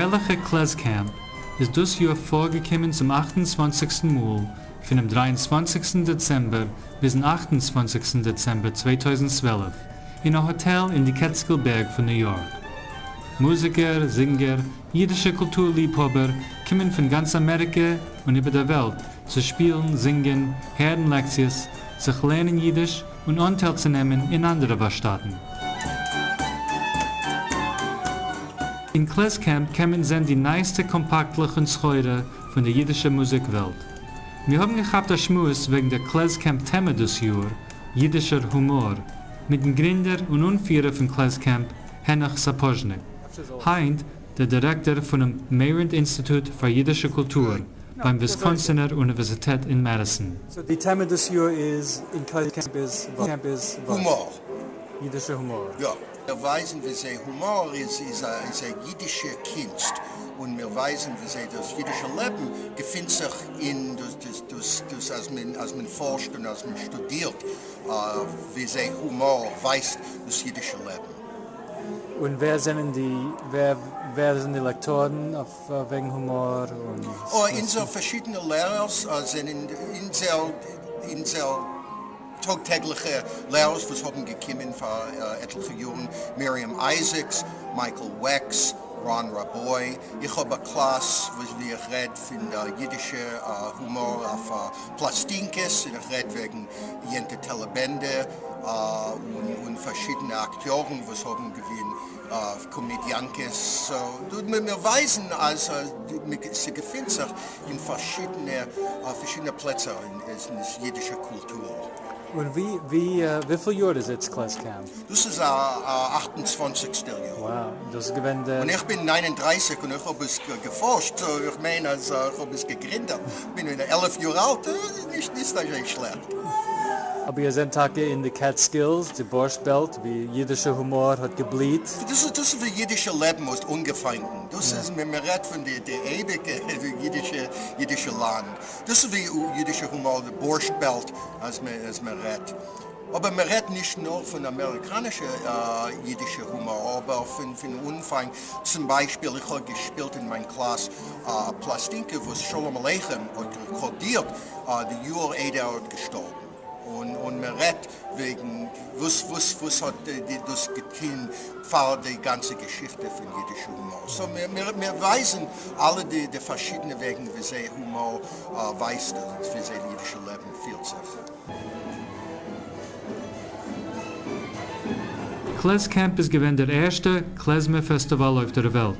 יערליכע KlezKamp איז דאס יאר פארגעקומען צום 28סטן מאל פונעם 23סטן דעצעמבער ביזן 28סטן דעצעמבער 2012 אין א האטעל אין די קעטסקיל בערג פון ניו יארק. מוזיקער, זינגער, אידישע קולטור ליבהאבער קומען פון גאנץ אמעריקע און איבער דער וועלט צו שפילן, זינגען, הערן לעקציעס, זיך לערנען אידיש און אנטיילצונעמען אין אנדערע ווארשטאטן. אין KlezKamp קען מען זען די נייעסטע קאמפאקטלעך און סחורה פון דער אידישער מוזיק וועלט. מיר האבן געכאפט א שמועס וועגן דער KlezKamp טעמע דאס יאר, אידישער הומאר, מיטן גרינדער און אנפירער פון KlezKamp, הענעך סאפאזשניק. היינט דער דירעקטאר פונעם Mayrant אינסטיטוט פאר אידישע קולטור ביים וויסקאנסינער אוניווערסיטעט אין מעדיסאן. So די טעמע דאס יאר איז אין KlezKamp איז camp איז וואס? הומאר. אידישע הומאר. יא. מיר ווייזן וויאזוי הומאר איז איז א איז א אידישע קונסט, און מיר ווייזן וויאזוי דאס אידישע לעבן געפינט זיך אין דאס דאס דאס דאס אז מען אז מען פארשט און אז מען שטודירט וויאזוי הומאר ווייזט דאס אידישע לעבן. און ווער זענען די ווער ווער זענען די לעקטארן אויף וועגן הומאר און אונזער פארשידענע לערערס זענען אונזער אונזער טאג-טעגליכע לערערס וואס האבן געקומען פאר עטליכע יארן, מרים אייזיקס, מייקל וועקס, ראן ראבוי. איך האב א קלאס וואו איך רעד פון אידישע הומאר אויף פלאסטינקעס, און איך רעד וועגן יענטע טעלעבענדע און פארשידענע אקטיארן וואס האבן געווען קאמעדיאנקעס. מיר ווייזן אז ס'געפינט זיך אין פארשידענע פארשידענע פלעצער אין אידישע קולטור. און ווי ווי וויפיל יאר איז איצט KlezKamp? דאס איז א 28סטער יאר. Wow, דאס איז געווען דער. און איך בין 39 און איך האב עס געפארשט, so איך מיין אז איך האב עס געגרינדעט. בין אין 11 יאר אלט, נישט נישט אזוי שלעכט. אבער איר זענט טאקע אין די Catskills, די Borscht Belt, ווי אידישע הומאר האט געבליט. דאס איז דאס איז ווי אידישע לעבן האט אנגעפאנגען. דאס איז מען רעדט פון די די אייביגע אידישע אידישע לאנד. דאס איז ווי אידישע הומאר, די Borscht Belt, אז מען אז מען רעדט. אבער מען רעדט נישט נאר פון אמעריקאנישע אידישע הומאר, אבער פון פון אנפאנג. צום ביישפיל, איך האב געשפילט אין מיין קלאס א פלאסטינקע וואס שלום עליכם האט רעקארדירט די יאר איידער ער האט געשטארבן. און און מען רעדט וועגן וואס וואס וואס האט דאס געטון פאר די גאנצע געשיכטע פון אידישע הומאר. So מיר מיר מיר ווייזן אלע די די פארשידענע וועגן וויאזוי הומאר ווייזט וויאזוי אידישע לעבן פירט זיך. KlezKamp איז געווען דער ערשטער קלעזמער פעסטיוואל אויף דער וועלט.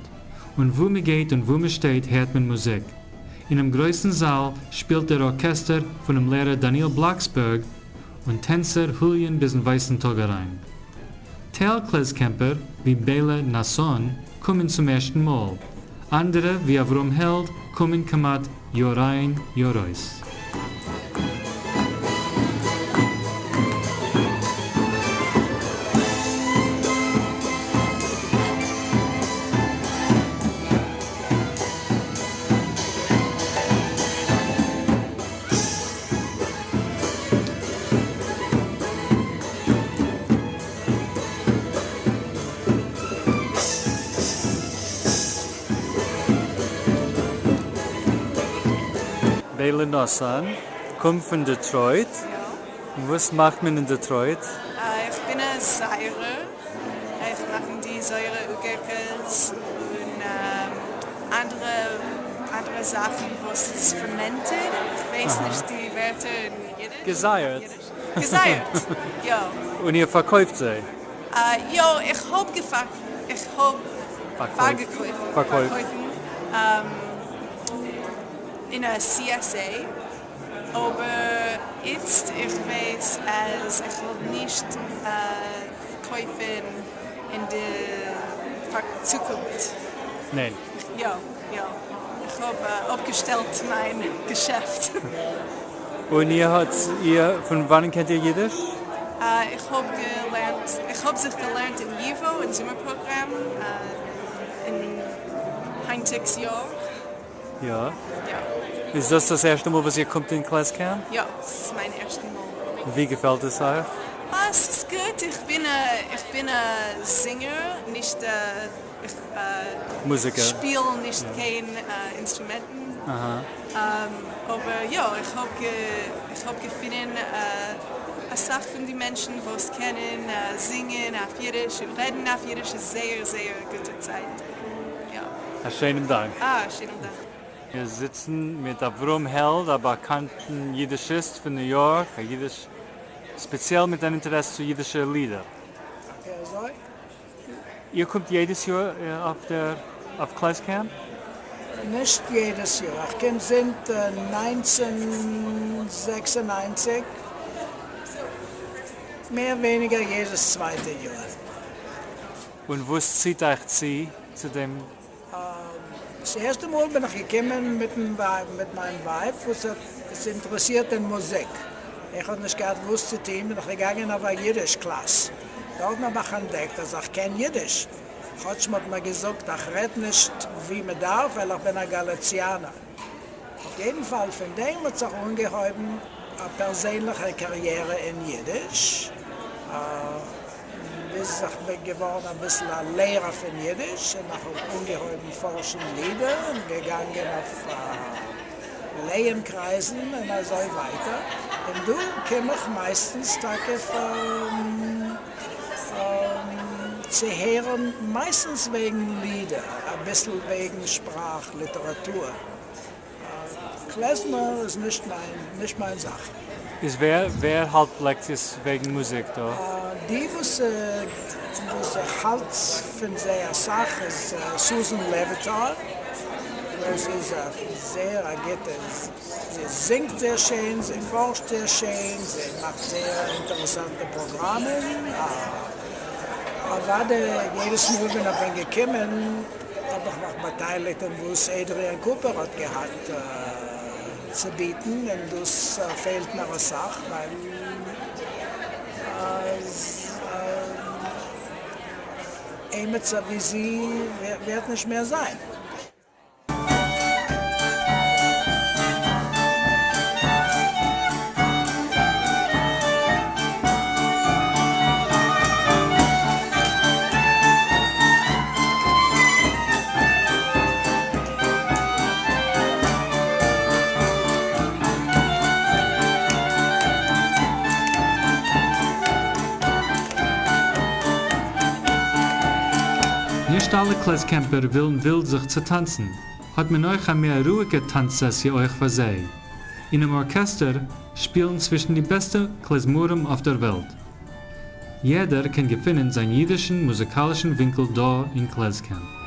און וואו מען גייט און וואו מען שטייט הערט מען מוזיק. אינעם גרויסן זאל שפילט דער ארקעסטער פונעם לערער דניאל בלאקסבערג און טענצער הוליען ביזן ווייסן טאג אריין. טייל KlezKamper, ווי בעלע נאסאן, קומען צום ערשטן מאל. אנדערע, ווי אברהם העלד, קומען כמעט יאר איין, יאר אויס. בעלע נאסאן קומט פון דעטרויט. יא. וואס מאכט מען אין דעטרויט? איך בין א זייערער. איך מאך די זויערע אוגערקעס און אנדערע אנדערע זאכן וואס איז fermented. איך ווייס נישט די ווערטער אין אידיש. געזייערט. געזייערט, יא. און איר פארקויפט זיי? יא, איך האב געפאר איך האב פארגעקויפט פארקויפן אין א CSA, אבער איצט איך ווייס אז איך וועל נישט קויפן אין די צוקונפט. ניין. יא, יא. איך האב אפגעשטעלט מיין געשעפט. און איר האט, איר, פון וואנען קענט איר אידיש? איך האב געלערנט, איך האב זיך געלערנט אין ייוואו, אין זומער פראגראם, אין היינטיגס יאר. יא? יא. איז דאס דאס ערשטע מאל וואס איר קומט אין KlezKamp? יא, עס איז מיין ערשטן מאל. ווי געפעלט עס אייך? אה, ס'איז גוט, איך בין א, איך בין א זינגער, נישט א, איך מוזיקער. שפיל נישט קיין אינסטרומענטן. אבער יא, איך האב איך האב געפונען אסאך פון די מענטשן וואס קענען זינגען אויף אידיש און רעדן אויף אידיש איז זייער זייער א גוטע צייט. יא. א שיינעם דאנק. אה, א שיינעם דאנק. מיר זיצן מיט אברהם העלד, א באקאנטן אידישיסט פון ניו יארק, א אידיש ספעציעל מיט אן אינטערעס צו אידישע לידער. טאקע אזוי? איר קומט יעדעס יאר אויף דער אויף קלעזקעמפ? נישט יעדעס יאר, איך קום זינט 1996, מער ווייניגער יעדעס צווייטע יאר. און וואס ציט אייך צו צו דעם? דאס ערשטע מאל בין איך געקומען מיטן מיט מיין ווייב וואס האט איז אינטערעסירט אין מוזיק, איך האב נישט געהאט וואס צו טון בין איך געגאנגען אויף א אידיש קלאס, דארטן האב איך אנטדעקט אז איך קען אידיש, כאטש מ'האט מיר געזאגט איך רעד נישט ווי מ'דארף ווייל איך בין א גאליציאנער. אויף יעדן פאל פון דעם האט זיך אנגעהויבן א פערזענליכע קאריערע אין אידיש. ביז איך בין געווארן אביסל א לערער פון אידיש און איך האב אנגעהויבן פארשן לידער און געגאנגען אויף לייען-קרייזן און אזוי ווייטער, און דא קום איך מייסטנס טאקע צו הערן מייסטנס וועגן לידער, אביסל וועגן שפראך, ליטעראטור. קלעזמער איז נישט מיין נישט מיין זאך. איז ווער ווער האלט לעקציעס וועגן מוזיק דא? די וואס וואס איך האלט פון זיי אסאך איז סוזען לעוויטאר, וואס איז א זייער א גוטע, זי זינגט זייער שיין, זי פארשט זייער שיין, זי מאכט זייער אינטערעסאנטע פראגראמען, אוודאי יעדעס מאל ווען איך בין געקומען האב איך מיך באטייליגט אין וואס עדריען קופער האט געהאט צו ביטן, און דאס פעלט מיר אסאך ווייל עימיצער ווי זי ווערט נישט מער זיין. נישט אלע קלעזקעמפער ווילן ווילד זיך צוטאנצן, האט מען אויך א מער רואיגע טאנץ סעסיע אויך פאר זיי. אינעם ארקעסטער שפילן צווישן די בעסטע קלעזמארים אויף דער וועלט. יעדער קען געפינען זיין אידישן מוזיקאלישן ווינקל דא אין קלעזקעמפ.